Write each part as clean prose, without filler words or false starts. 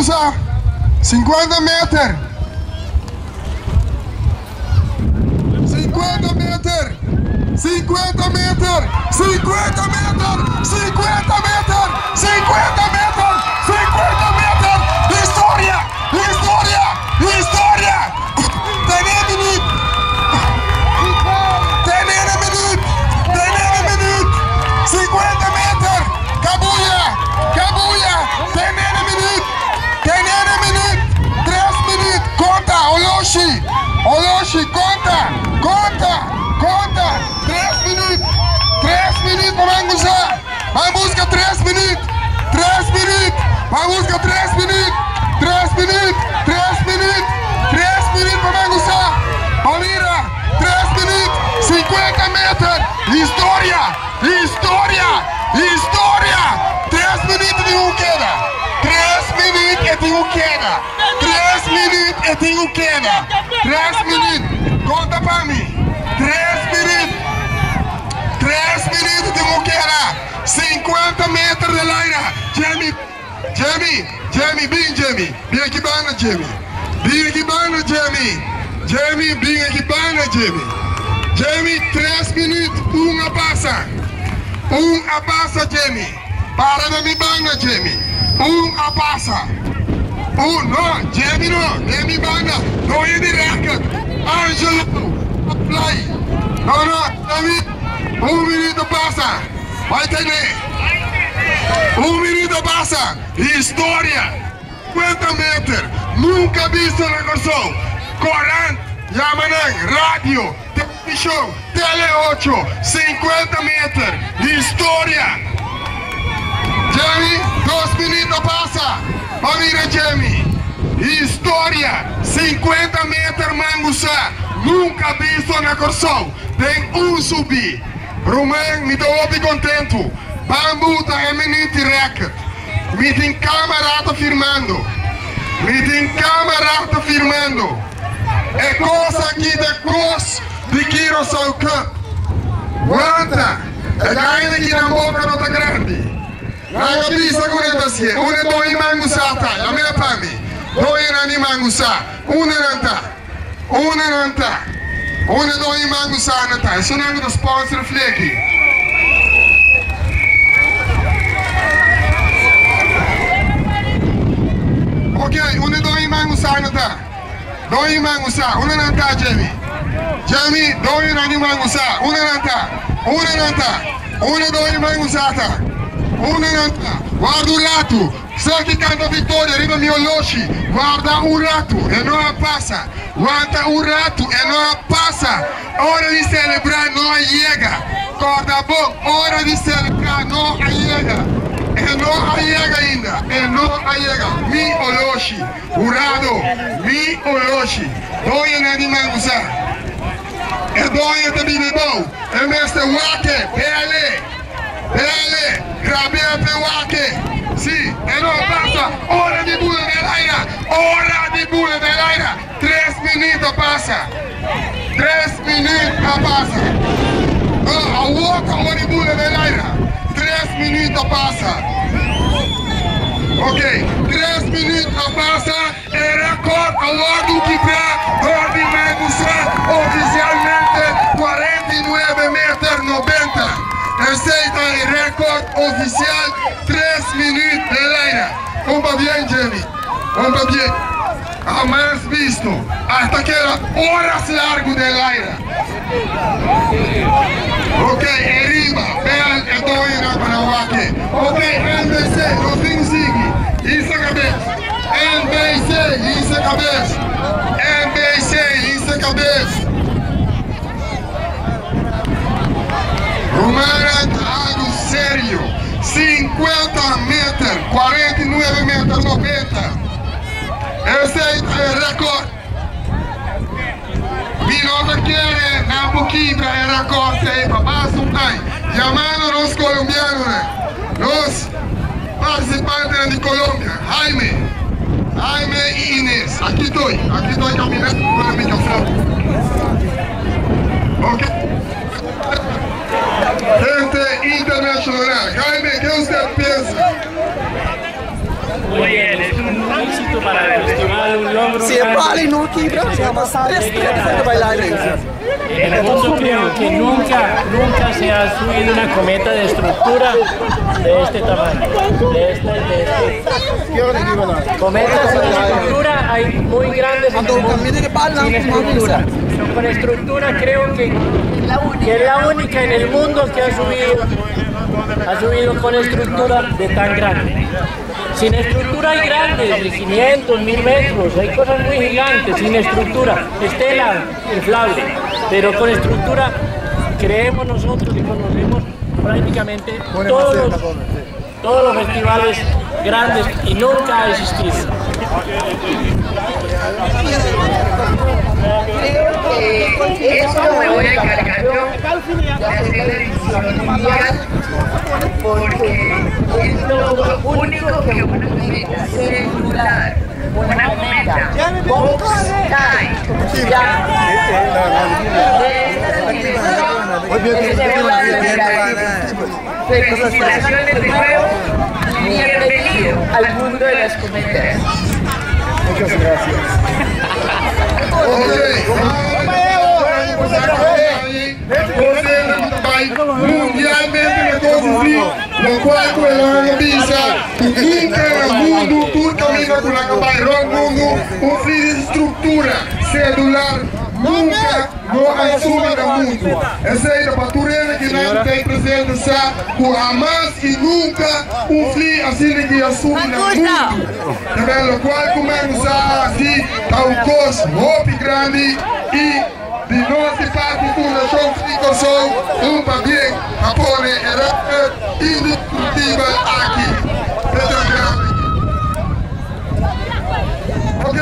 Mangusa, 50 meter. 50 meter, 50 meter, 50 meter, 50 meter, 50 meter, 50 meter. Historia, historia, historia. Tene minuut. Tene un minuut. Tene un minuut. 50 meter. Cabuya, Cabuya. Tene un minuut. Tene un minuut. 3 minuut. Konta, Oloshi. Oloshi, konta. Konta, konta. 3 minuut. 3 minuut pa Mangusa. Ban buska 3 minuut. 3 minuut. Ban buska 3 minuut. 3 minuut. 3 minuut. 3 minuut pa Mangusa. Palmira. 3 minuut. 50 meter. Historia. Historia. Historia. 3 minuut di un keda. 3 minuut e tin un keda. 3 minuut e tin un keda. 3 minuut. Konta pa mi. 3 minuut. 3 minuut tin un keda. 50 meter den laira. Jamie, Jamie, Jamie, bin Jamie. Bin aki banda Jamie. Bin aki banda Jamie. Jamie, bin aki banda Jamie. Jamie, 3 minuut, un a pasa. Un a pasa Jamie. Para na mi banda Jamie. Un a pasa. Un, no, Jamie no, den mi banda. Doño di record. Angelo, Fly. No, no, Jamie. Un minuut a pasa. Bai tene. Un minuut a pasa. Historia. 50 meter. Nunka visto na Kòrsou. Korant, yama nan, radio, televishon, Tele 8, 50 meter. Historia. Jamie, 2 minuut a pasa. Pa mira Jamie. Historia. 50 meter Mangusa. Nunka visto na Kòrsou. Den un subi. Ruman, mi ta hopi kontentu. Bambu ta e minuut di record. Mi tin kamera ta firmando. Mi tin kamera ta firmando. E kos aki ta kos di Curaçao Cup. Wanta, e kaida ki nan boka no ta grandi. Nan a bisa ku nan ta hasié. Unda doño Mangusa ta? Yam'é pa mi. Doñonan di Mangusa, unda nan ta? Unda nan ta? Unda doño Mangusa nan ta? Esunnan ku ta sponsor Fleki. Ok, unda doño Mangusa nan ta? Doño Mangusa, unda nan ta, Jamie? Jamie, doñonan di Mangusa, unda nan ta? Unda nan ta? Unda doño Mangusa ta? Unda nan ta? Warda un ratu. Sa ki kanta viktoria riba mi oloshi. Warda un ratu, e no a pasa. Wanta un ratu, e no a pasa. Ora di selebrá no a yega. Kòrda bon, ora di selebrá no a yega. E no a yega ainda. E no a yega. Mi oloshi. Hurado, mi oloshi. Doñonan di Mangusa. E doño ta biba ebou. E mester wak-e, bel-e, bel-e, grab'e p'e wak-e. Si, e no pasa. Ora di bula den aira, ora di bula den aira. Tres minuut a pasa. Tres minuut a pasa. No, awor ta ora di bula den aira. Tres minuut a pasa. Ok, tres minuut a pasa, e rekòrt a wòrdu kibrá dor di Medusa ofisialmente, 49 meter 90. Esei ta e rekòrt ofisial, tres minuut den laira. Un pabien, Jamie, un pabien. Hamas bisto, hasta keda oras largu den laira. Ok, e riba, bel e doñonan pa nan wak e. Ok, NBC, nos tin sigui. Hisa kabes. NBC, hisa kabes. NBC, hisa kabes. Rumannan ta algu serio. 50 meter, 49 meter 90. Esei ta e rekòrt. Mi no ta kere nan por kibra e rekòrt ei pa mas un aña. Yamando nos kolombianonan, nos partisipantenan di Colombia, Jaime, Jaime i Ines, aki toi, aki toi kaminando ku nan mikrofon. Ok. Gente internacional. Jaime, ke usted piensa? Oye, es un. Si e pali no kibra, mas tres tres ta bai laira. En el mundo creo que nunca, nunca se ha subido una cometa de estructura de este tamaño. De este. Cometas sin estructura hay muy grandes en el mundo. Sin estructura. Pero con estructura creo que es la única en el mundo que ha subido con estructura de tan grande. Sin estructura hay grandes, de 500, 1000 metros, hay cosas muy gigantes, sin estructura, estela inflable, pero con estructura creemos nosotros y conocemos prácticamente todos los festivales grandes y nunca ha existido. Creo que esto me voy a encargar yo de hacer la edición mundial porque es lo único que una cometa circular, una cometa box type, ya de esta dimensión se va a lograr. Felicitaciones de nuevo y bienvenido al mundo de las cometas. Muchas gracias. Ok. Mundialmente rekonosí, lo kual ku el a bisa, ku nunka na mundu, tur kaminda ku nan a bai rònt mundu, un fli di struktura selular nunka no a subi na mundu. Esei ta pa tur hende ku nan ta presente sa ku hamas i nunka un fli asina ku a subi na mundu. Tambe lo kual ku mi sa asina, ta un kos hopi grandi i di nos parti Fundashon Fli Kòrsou, un pabien a pone e rekòrt indiskutibel aki. Grandi. Ok,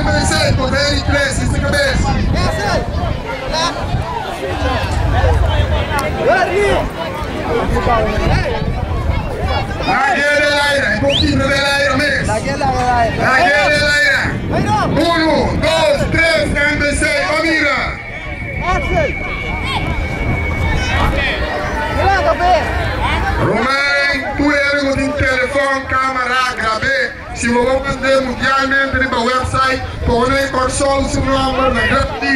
MBC, Poder i 3, esei kabes. Lag'é den aire, un pokito den aire mes. Lag'é den aire. Un, dos, tres, MBC, ban mira. Ruman, tur hende ku telefòn, kámara, graba. Si bo manda mundialmente riba website, pone Kòrsou su nòmber na grandi.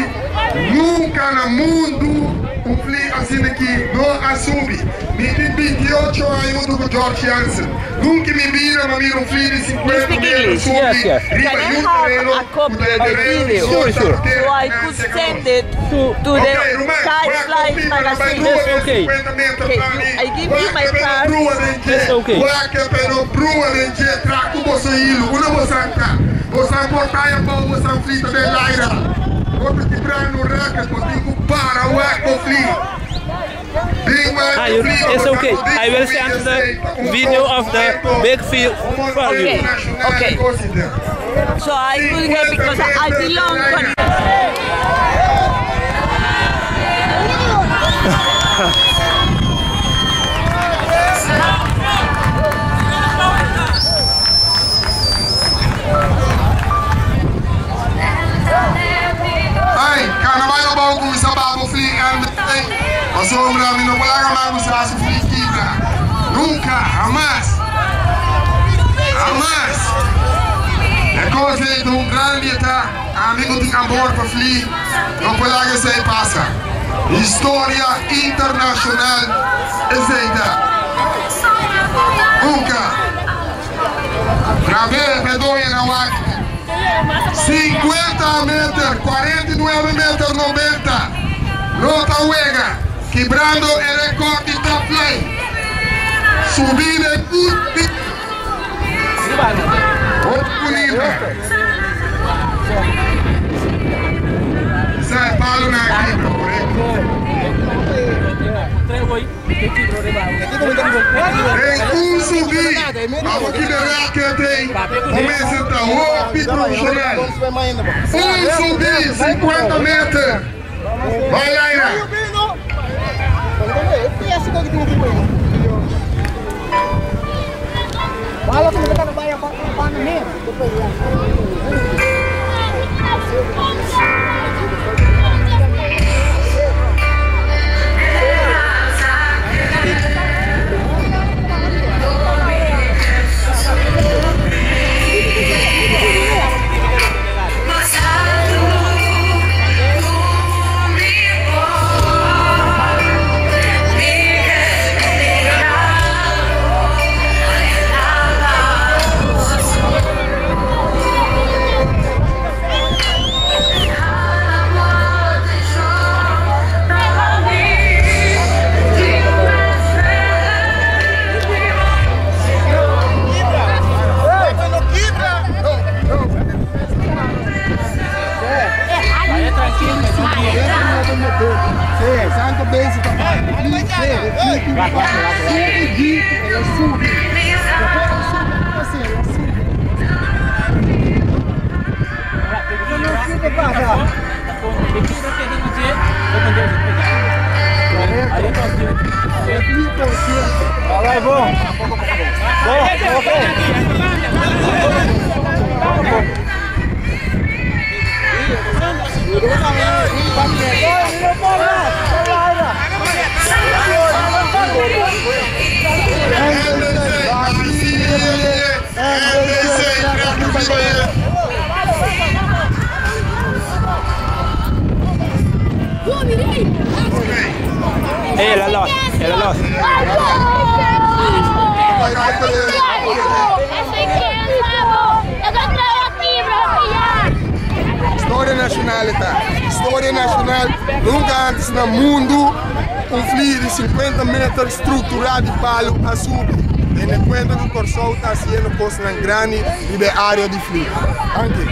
Nunka na mundu un fli asina aki no a subi. Mi tin 28 aña ku George Jansen. Nunka mi bida m'a mira un fli di 50 meter subi. Yes. Can I have a copy of the video Sure. so I could send it to the Kite Flight magazine? Yes, okay. Okay, I give you my card. Yes, okay. Pero brua den dje, traku boso ilu, una bosanta. Bosan portaya pa bosan fli ta den aire. Otro kibrando record, bo para wak e fli. Ah, it's okay. I will send the video of the big field for you. Okay. So I could get because I belong to an Ai, karnaval no ban kuminsá pa fli MBC. Pasobra mi no por laga mas ku fli kibra. Nunka, hamas. Hamas. E kos di un grandi ta, amigu tin amor pa fli, no por laga esei pasa. Historia internashonal esei ta. Nunka. Grab'é, Bedoya na wak. 50 meter, 49 meter 90. No ta wega, kibrando e rekòrt di top flight. Subi di bunita. Sai, palo na kibra, korekto. En un subi, vamos kibra record, kuminsá ta hopi profeshonal. Un subi, 50 meter. Bai, Laira. Bala kung kita na pa paano niya. Subi, el a subi. El a subi, asina, el a subi. El a los, el a los. Historia nashonal ta. Historia nashonal. Nunka antes na mundu un fli di 50 meter strukturá di palu a subi. Tene kuenta ku Kòrsou ta hasiendo kosnan grandi riba e área di fli. Danki.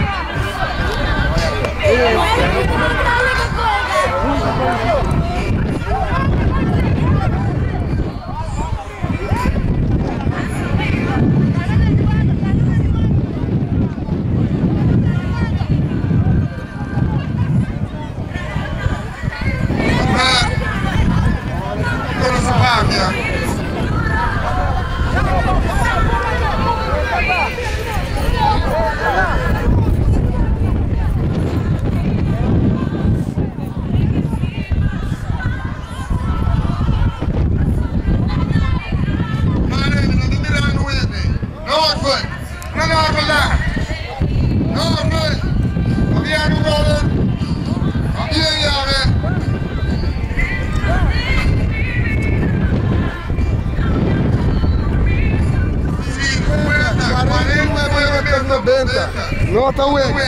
No ta wega.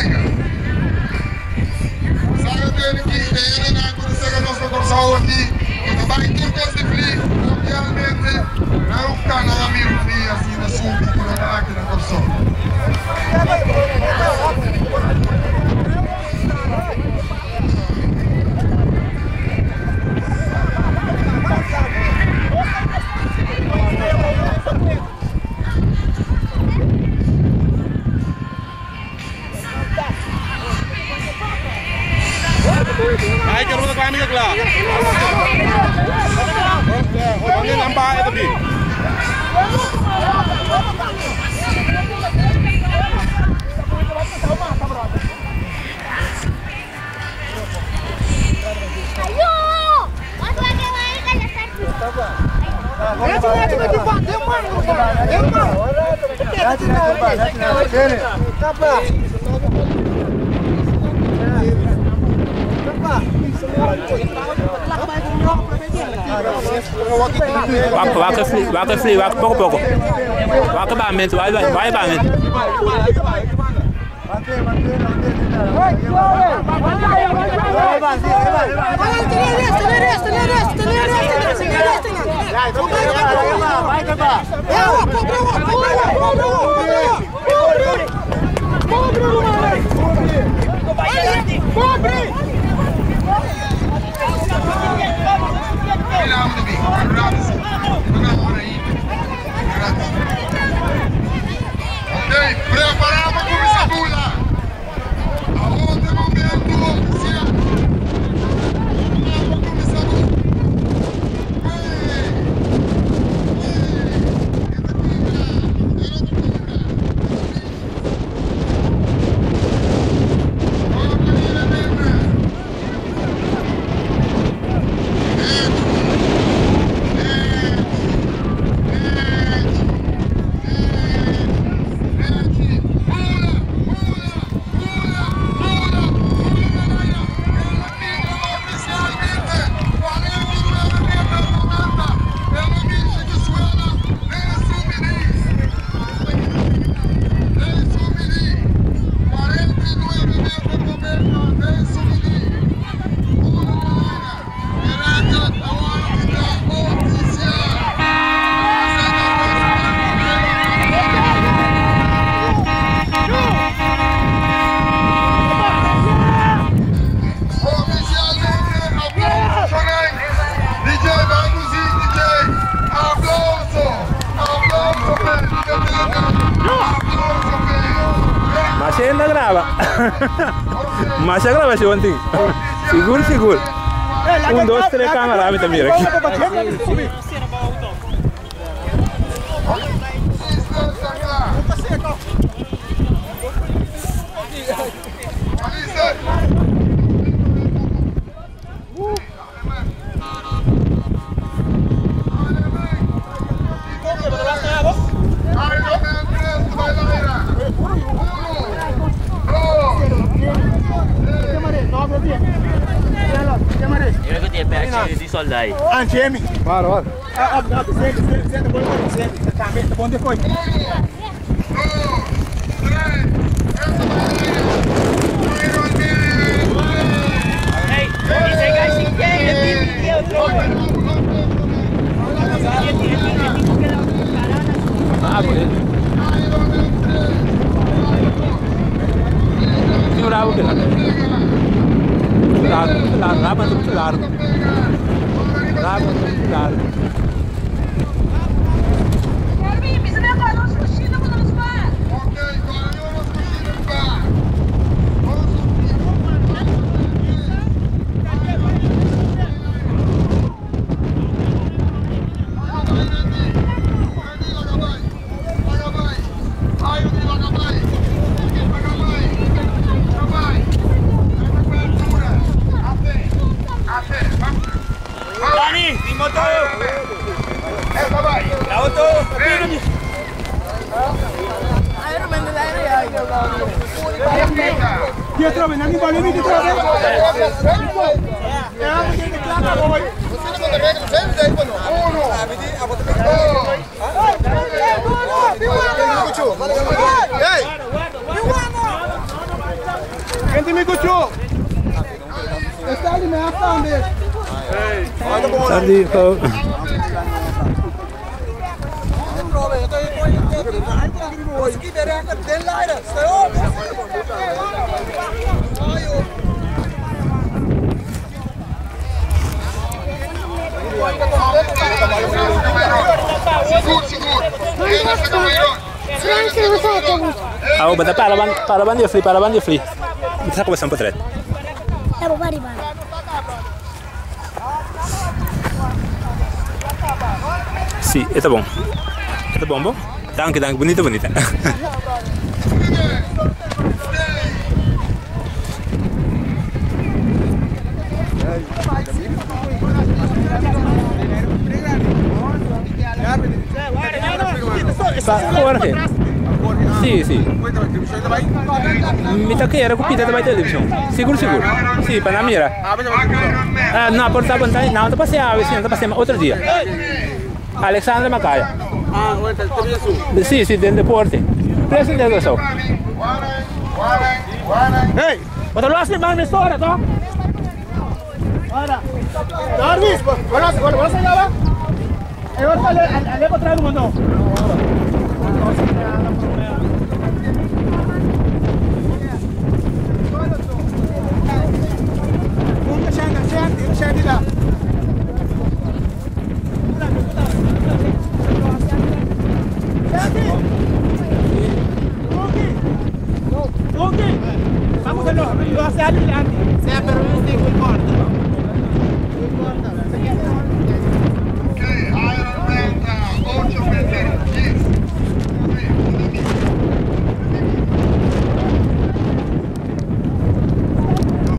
Sabe tin ku hendenan ku ta sega nos na Kòrsou aki, ku ta bai tur kos di fli mundialmente, nunka nan a mira un fli asina subi ku nan ta aki na Kòrsou. Wak, wak e fli, wak e fli, wak poko poko. Wak e bamento, wak e bamento. Ok, prepará pa kuminsá bula. Awor ta e momento ofisial. Prepará pa kuminsá bula. Hey! Hey! E ta kibra! E no ta kibra! Masha hende a graba. Masha grabacion tin. Sigur sigur. Un dos tres camera mi ta mira aki. Tin un rabo kila. Mucho largo, mucho largo, rabo ta mucho largo. Rabo ta mucho largo. Awo bata para ban para ban di free para ban di free. Bisa ko basang potret. Si, e ta bon. E ta bon bo? Danki, danki. Bunita, bunita. Pa Jorge. Sí, sí. Mi ta kere ku Pita ta bai televishon. Sigur, sigur. Sí, pa nan mira. Ah, no, por ta bon, nan ta pasea awe, sí, nan ta pasea otro dia. Alexander Macaya. Sí, sí, den deporte. Presidente de eso. Hey! Wat los mi man mi stora, toch? Darwis,